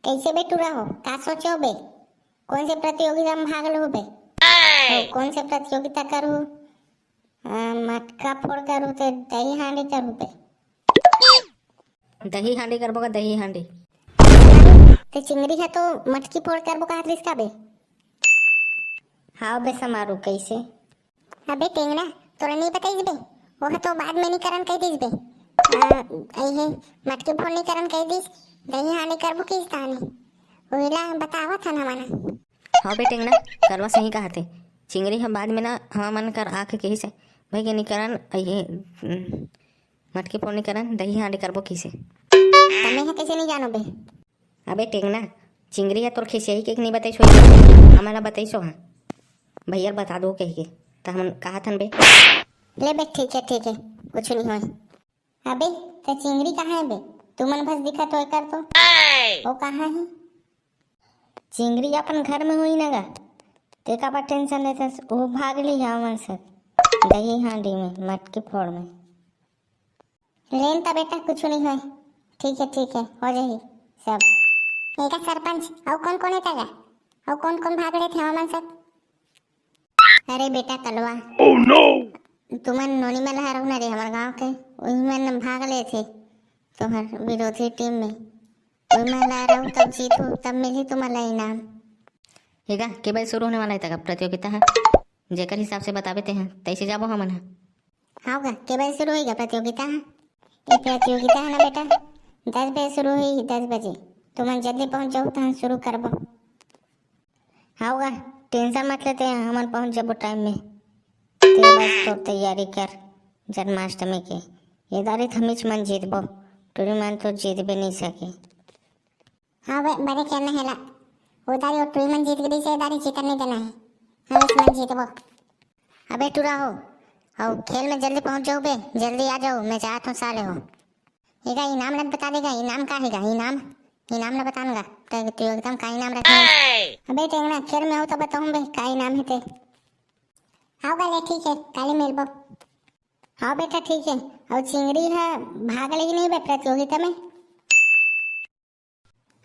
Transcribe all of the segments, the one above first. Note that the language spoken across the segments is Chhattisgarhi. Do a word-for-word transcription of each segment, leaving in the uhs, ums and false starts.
कैसे बे टूरा हो, का सोचे हो बे? कौन से प्रतियोगिता में भाग लू बे? ओ, कौन से प्रतियोगिता करू? अ, मटका फोड़ करू ते दही हांडी करू बे? दही हांडी करबो का दही हांडी? ते चिंगरी है तो मटकी फोड़ करबो का हाथ लिसका बे? हाँ बे समारू, कैसे? अबे टेंगना, तोला नहीं बताइस बे? वो तो बाद में नहीं करन कह दिस बे। आ, आई है, मटकी फोड़ नहीं करन कह दिस, दही हांडी करबो किस तानी। वहीला बतावा था ना मना। हाँ बे टेंगना, करवा सही कहा थे। चिंगरी हम बाद में ना, हम मन कर आके कही से, भाई के निकरन, आई है, हम्म, मटकी फोड़ नहीं करन, दही हांडी करबो किसे। तमे है कैसे नहीं जानो बे? अबे टेंगना, चिंगरी ह तोर खिसियाही के नहीं बताइस होही? हमन ला बताइस हो, हाँ। भैया ल बता दो कहिके, त हमन कहा थन बे। ले बे, ठीक है, ठीक है, कुछ नहीं होय। अबे, त चिंगरी कहाँ है बे? तुमन भस दिखत होय कर तो। वो कहाँ है? चिंगरी अपन घर में होही ना गा, ते काबर टेंशन लेथस? वो भाग ली हमन सब दही हांडी में, मटकी फोड़ में। लेन त बेटा, कुछ नहीं होय। ठीक है, ठीक है, हो जाही सब। एका सरपंच, अउ कौन कौन है तगा? अउ कौन कौन भाग लेथे हमन सब? अरे बेटा कलवा। Oh no! तुमन नोनी मन हरव ना रे हमर गांव के, उही मन भाग लेथे तुम्हर विरोधी टीम में। उही मन हरव, तब जीत हो, तब मिली तुम्हर ला इनाम। हेगा, के बजे शुरू होने वाला है तगा प्रतियोगिता है? जेकर हिसाब से बताबे ते हैं, तैसे जाबो हमन ह। हाव गा, के बजे शुरू होही गा प्रतियोगिता ह? ये प्रतियोगिता है ना बेटा, दस बजे शुरू होही, दस बजे। तुमन जल्दी पहुंच जाओ, तहन शुरू करबो। हाव गा, टेंशन मत लेते हैं, हमन पहुंच जाबो टाइम में। ते बस तोर तैयारी कर जन्माष्टमी के। ये दारी थमिच मन जीतबो, टूरी मन तो जीतबे नहीं सके। हाँ बे, बड़े खेलना हेला। वो दारी वो टूरी मन जीत गई से, दारी जीतन नहीं देना है। हम इस मन जीतबो। अबे टूरा हो, अउ खेल में जल्दी पहुंच जाओ बे, जल्दी आ जाओ, मैं जात हूँ साले हो। एगा इनाम लत बता देगा, इनाम का हेगा, इनाम, इनाम ला बतान गा, तो तू एकदम का इनाम रखे। अबे टेंगना, खेल में हो तो बताऊं बे, का इनाम है ते। हाँ गा ले, ठीक है, काली मिलबो। हाँ बेटा, ठीक है। अउ चिंगरी है, भाग लेही नहीं बे प्रतियोगिता में?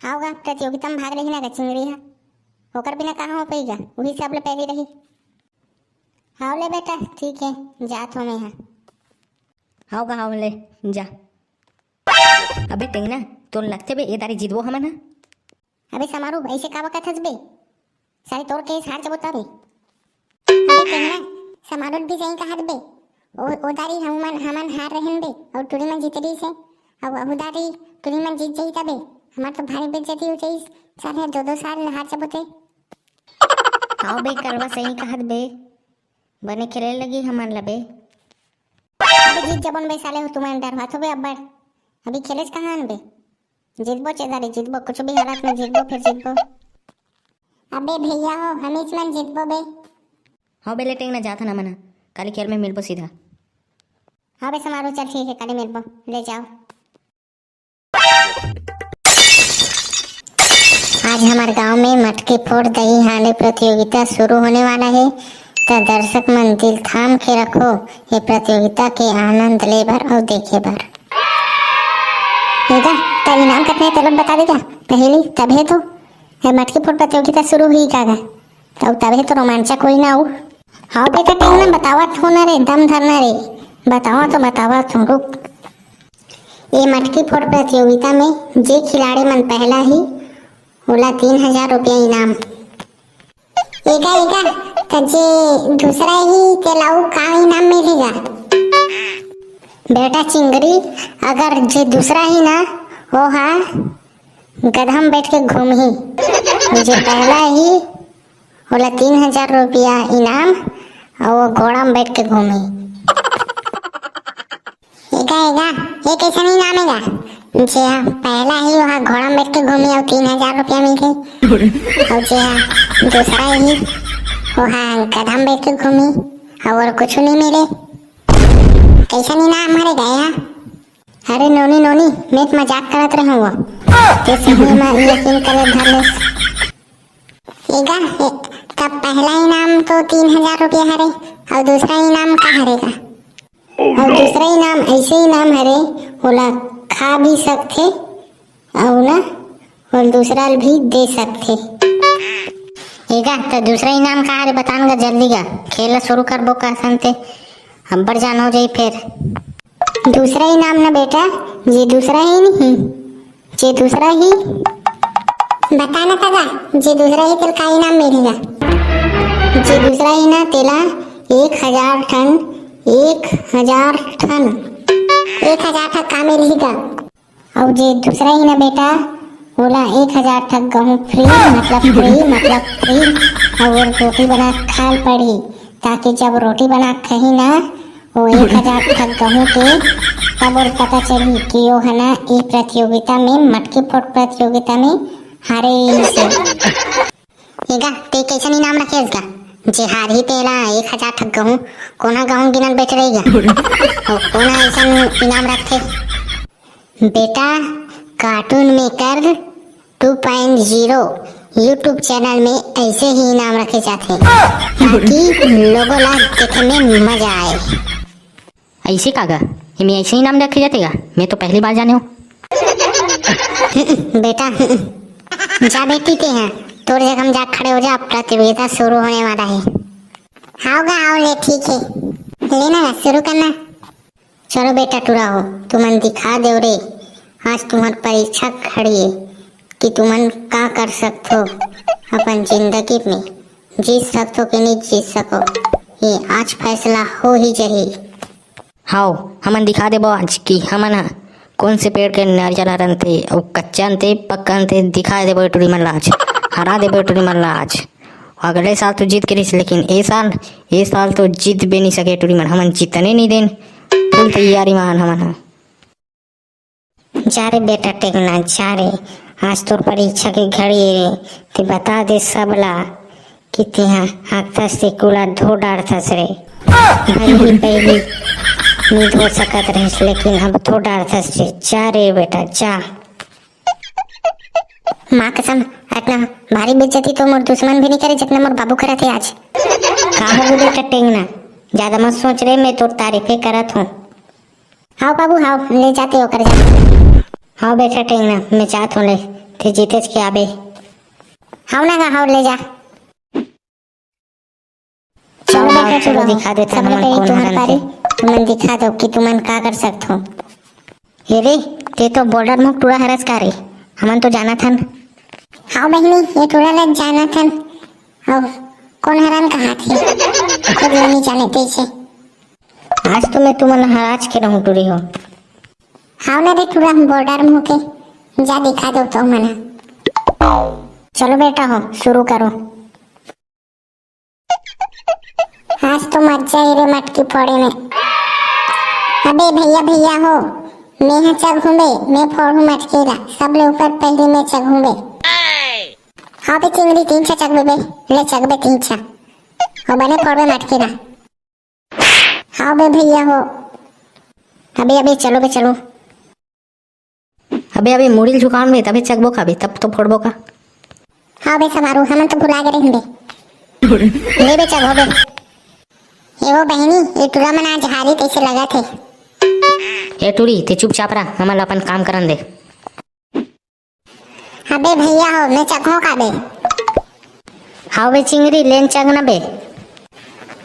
हाव गा, प्रतियोगिता में भाग लेही ना गा चिंगरी हा। ओकर बिना कहाँ हो पाही गा? उही सबले पहली रही। हाव ले बेटा, ठीक है, जात हो मैं हा। हाव गा, हाव ले, जा। अबे टेंगना, तोर लगथे बे, ए दारी जीतबो हमन हा। अबे समारू, ऐसे काबर कथस बे? साले तोर केस हार जबो तबे। अबे टेंगना, समारू भी सही कहत बे। ओ, ओ दारी हमन, हमन हार रहेन बे, अउ टूरी मन जीत रही से। अब अहू दारी टूरी मन जीत जाही तबे। हमार तो भारी बेइज्जती हो जाही, साले दो दो साल हार जबो ते। हाव बे, कलवा सही कहत बे। बने खेले लगी हमन ला बे। अबे जीत जबोन बे साले हो, तुमन डरवाथो बे अब्बड़। अभी खेलेच कहाँ हन बे? जीतबो चेदारी, जीतबो, कुछ भी हालत में जीतबो, फिर जीतबो। अबे भैया हो, हमीच मन जीतबो बे। हाँ बे, ले टेंगना, जात हन हमन ह। काली खेल में मिलबो सीधा। हाँ बे समारू, चल ठीक है, काली मिलबो, ले जाओ। आज हमार गांव में मटकी फोड़ दही हांडी प्रतियोगिता शुरू होने वाला है, त दर्शक मन दिल थाम के रखो ये प्रतियोगिता के आनंद ले बर अउ देखे बर। बेटा, त इनाम कतना हे, तेला बता देगा पहली, तभे तो ये मटकी फोड़ प्रतियोगिता शुरू हुई का गा? तब तभे तो रोमांचक होई ना अउ। हाँ बेटा, टेंगना, बतावत हो ना रे, दम धरना रे, बतावा तो बतावत हो, रुक। ये मटकी फोड़ प्रतियोगिता में जे खिलाड़ी मन पहला ही, ओला तीन हजार रुपया इनाम। एगा, एगा, त जे दूसरा ही, तेला अउ का इनाम मिलेगा? बेटा चिंगरी, अगर जे दूसरा ही ना, वो हा गधा में बैठ के घूमही। जे पहला ही, ओला तीन हजार रुपया इनाम, अउ वो घोड़ा में बैठ के घूमही। एगा, एगा, ये कैसन इनाम एगा? जे हा पहला ही, वो हा घोड़ा में बैठ के घूमही अउ तीन हजार रुपया मिलही। अउ जे हा दूसरा ही, वो हा गधा में बैठ के घूमही अउ कुछ नहीं मिले। कैसन इनाम हरे गा ये हा? अरे नोनी, नोनी, मैं तो मजाक करत रहे हूँ वो। ते सही में यकीन करे धर ले। एगा, ए, तब पहला इनाम तो तीन हजार रुपया हरे, अउ दूसरा इनाम का हरे गा? अउ दूसरा इनाम ऐसे इनाम हरे, ओला खा भी सकथे, अउ ना, अउ दूसरा ल भी दे सकथे। एगा, त दूसरा इनाम का हरे बतान गा जल्दी गा, खेल ला शुरू करबो कहथन ते, अब्बड़ जान हो जाई फेर। दूसरा इनाम ना बेटा, जे दूसरा ही नहीं, जे दूसरा ही। बता ना कका, जे दूसरा ही तेला का इनाम मिलही गा? जे दूसरा ही ना तेला एक हजार ठन, एक हजार ठन, एक हजार ठन का मिलही गा? अउ जे दूसरा ही ना बेटा, ओला एक हजार ठक गहूं free, मतलब free, मतलब free। अउ वो रोटी बना के खाए ल पड़ही, ताकि जब रोटी बना के खाही ना, वो एक हजार ठक गहूं के, तब ओला पता चलही कि वो ह ना ए प्रतियोगिता में, मटकी फोड़ प्रतियोगिता में हारे से। एगा, ते कइसन इनाम रखे हस गा? जे हारही तेला एक हजार ठक गहूं, कोन ह गहूं गिनन बैठ रही गा? अउ कोन ह अइसन इनाम रखथे? बेटा, Cartoon Maker two point zero YouTube channel में ऐसे ही इनाम रखे जाते हैं, ताकि लोगों ला देखे में मजा आए। ऐसे का गा? एमे ऐसे इनाम रखे जाते गा? मैं तो पहली बार जाने हूँ। बेटा, जा बेटी ते हैं, तोर जगह हम जा खड़े हो जा, प्रतियोगिता शुरू होने वाला है। हाव गा, हाव ले, ठीक है, लेना ना, शुरू करना। चलो बेटा टूरा हो, तुमन दिखा देव रे, आज तुम्हर परीक्षा घड़ी ए कि तुमन का कर सकथो अपन जिंदगी में, जीत सकथो कि नहीं जीत सको, ये आज फैसला हो ही जाही। हाव, हमन दिखा देबो आज कि हमन ह कोन से पेड़ के नारियल हरन ते, अउ कच्चा अन ते, पक्का अन ते, दिखा देबो टूरी मन ला आज, हरा देबो टूरी मन ला आज। अगले साल तो जीत के रहिस, लेकिन ए साल, ए साल तो जीतबे नइ सके टूरी मन, हमन जीतने नइ देन। फुल तैयारी म हन हमन ह। जा रे बेटा टेंगना, जा रे, आज तोर परीक्षा के घड़ी रे, ते बता दे सबला कि तेहा हाकथस ते कुला धो डारथस रे। भले ही पहिली नइ धो सकत रहिस, लेकिन अब धो डारथस रे। जा रे बेटा, जा। माँ कसम, अतना भारी बेइज्जती तो मोर दुश्मन भी नइ करे, जतना मोर बाबू करत हे आज। का हो गे बेटा टेंगना, ज्यादा मत सोच रे, मैं तोर तारीफे करत हूँ। हाव बाबू, हाव, ले जाते ओकर जा। हाव बेटा टेंगना, मैं जात हूँ ले, ते जीतेच के आबे। हाव ना गा, हाव, ले जा। चलो चलो बेटा, चलो, चलो। दिखा देते सबले हमन पहले कौन तुमन हरन पारी, के। तुमन दिखा दो कि तुमन का कर सकत हो। ए रे, ते तो बोल्डर मुख टूरा हरस का रे, हमन तो जानत हन। हाव बहिनी, ये टूरा ला जानत हन। अउ कोन हरन कहाथे, खुद ये नइ जाने तइसे। आज तो मैं तुमन हराज के रहूं टूरी हो। हाव ना रे टूरा, हम बोल्डर मुख के, जा दिखा दो तो मना। चलो बेटा हो, शुरू करो। आज तो मजा ही रे मटकी फोड़े में। अबे भैया, भैया हो, मैं ह चघूं बे, मैं फोड़ूं मटकी ला, सबले ऊपर पहली मैं चघूं बे। हाव बे चिंगरी, तीन छा चघबे बे, ले चघबे तीन छा। हो बने फोड़बे मटकी ला। हाव बे भैया हो। अबे, अबे, चलो बे, चलो। अबे, अबे, मुड़ी ल झुकावन बे, तभे चघबो का बे, तब तो फोड़बो का। हाव बे समारू, हमन तो भुला गे रहिन बे। ले बे, चघो बे। ए वो बहिनी, ये टूरा मन आज हारी तइसे लगत हे। ए टूरी, ते चुपचाप रह, हमन ल अपन काम करन दे। अबे भैया हो, मैं चघों का बे? हाव बे चिंगरी, लेन चघ ना बे।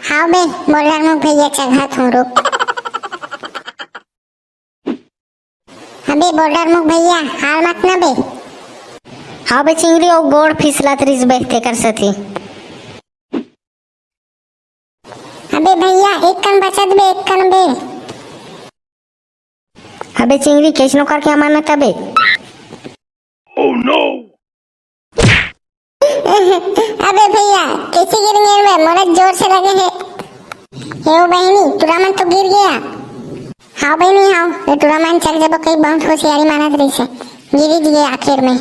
हाव बे, बोल्डर मुख भैया चघत हूँ, रुक। अबे बोल्डर मुख भैया, हार मत ना बे। हाव बे चिंगरी, ओ गोड़ फिसलत रिस बे, तेकर सेती। अबे भैया, एक कन बचत बे, एक कन बे। अबे चिंगरी, कइसनो करके हमन न तबे। Oh no! अबे भैया, कइसे गिर गेन बे? मोला जोर से लगे हे। हे ओ बहिनी, टूरा मन तो गिर गे। हाव बहिनी, हाव, ये टूरा मन चघ जबो कही बहुत होशियारी मानत रहिसे। गिरी दिए आखिर में।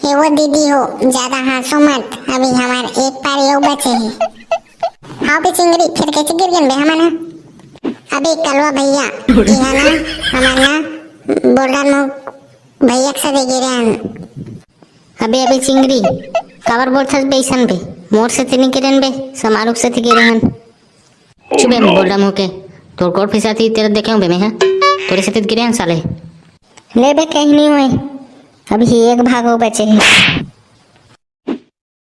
हे वो दीदी हो, ज्यादा हाँसो मत, अभी हमार एक पारी अउ बचे हे। हाव बे चिंगरी, फेर कइसे गिर गेन बे हमन ह? अबे कलवा भैया, इहाँ ना, हमन ना, बोल्डर मुख भैया के साथे गिरे हन। अबे, अबे चिंगरी, काबर बोलथस बे अइसन बे? मोर सेती नइ गिरेन बे, समारू के सेती गिरे हन। चुप बे, बोल्डर मुख के। तोर गोड़ फिसलत हे तेला देखे हूँ बे मैं ह। तोरे सेती गिरे हन साले। लेबे कहीं नहीं होय, अभी एक भाग हो बचे हे।